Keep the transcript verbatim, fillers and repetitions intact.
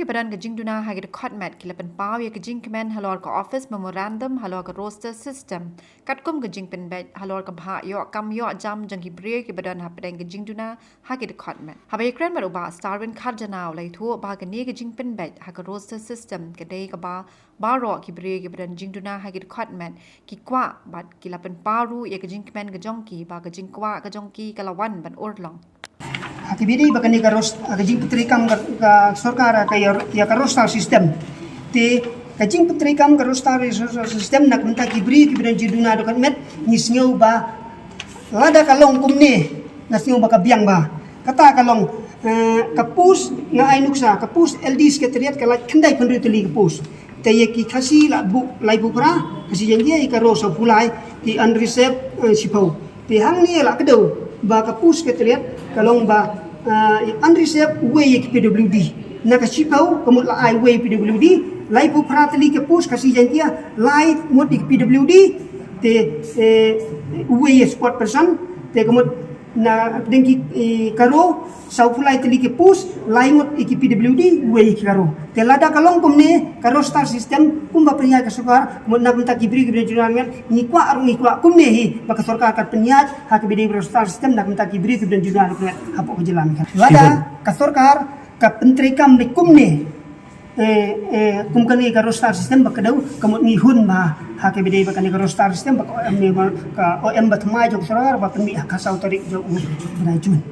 Kiba don ka jingduna ha ki dkhot met ki la pynpaw ïa ka jingkmen halor ka office memorandum halor ka roster system katkum ka jingpynbeit halor ka bhah ïoh kam ïoh jam jong ki briew kiba don hapdeng ka jingduna ha ki dkhot met. Haba ïakren bad u Bah Starwin Kharjana u la ïathuh ba kane ka jingpynbeit ha ka roster system ka dei kaba baroh ki briew kiba don jingduna ha ki dkhot met ki kwah bad ki la pynpaw ruh ïa ka jingkmen ka jong ki ba ka jingkwah ka jong ki ka la wan ban urlong. Ha kaba ïadei bad kane ka ros-, ka jingpyntreikam ka, ka sorkar ka ïa, ïa ka roster system. Te ka jingpyntreikam ka roster system na ka bynta ki briew kiba don jingduna ha ki dkhot met, ngi sngew ba lada ka long kumne, nga sngew ba ka biang bha. Kata ka long, eh, ka post, nga ai nuksa, ka post L D Secretariat ka la khyndai phew hynriew tylli ka post. Te ïa ki Khasi la buh laiphew phra, Khasi Jaiñtia ïa ka roi sawphew lai, ki unreserved, eh, shiphew. Te hangne la kdew ba ka post Secretariat ka long ba, eh, unreserved wei ïa ki P W D. Na ka shiphew ka mut la ai wei P W D, laiphew phra tylli ka post Khasi Jaiñtia, lai ngut ïa ki P W D. Te, eh, wei ïa spokesperson, te ka mut na pdeng ki, eh, ka roi sawphew lai tylli ki post, lai ngut ïa ki P W D, wei ïa ki ka roi. Te lada ka long kumne ka roster system kumba pynïaid ka sorkar, ka mut na ka bynta ki briew kiba don jingduna ha ki dkhot met, ngi kwah ruh ngi kwah kumne hi ba ka sorkar ka pynïaid ha kaba ïadei bad ka roster system na ka bynta ki briew kiba don jingduna ha ki dkhot met hapoh ka jylla Meghalaya. Lada ka sorkar ka pyntreikam beit kumne, eh, eh, kum kane ka roster system ba kdew, ka mut ngi hun bha ha kaba ïadei bad kane ka roster system ba ka O M ne ba ka O M ba thymmai jong ka sorkar ba pynmih ha ka saw tarik jong u bnai Jun.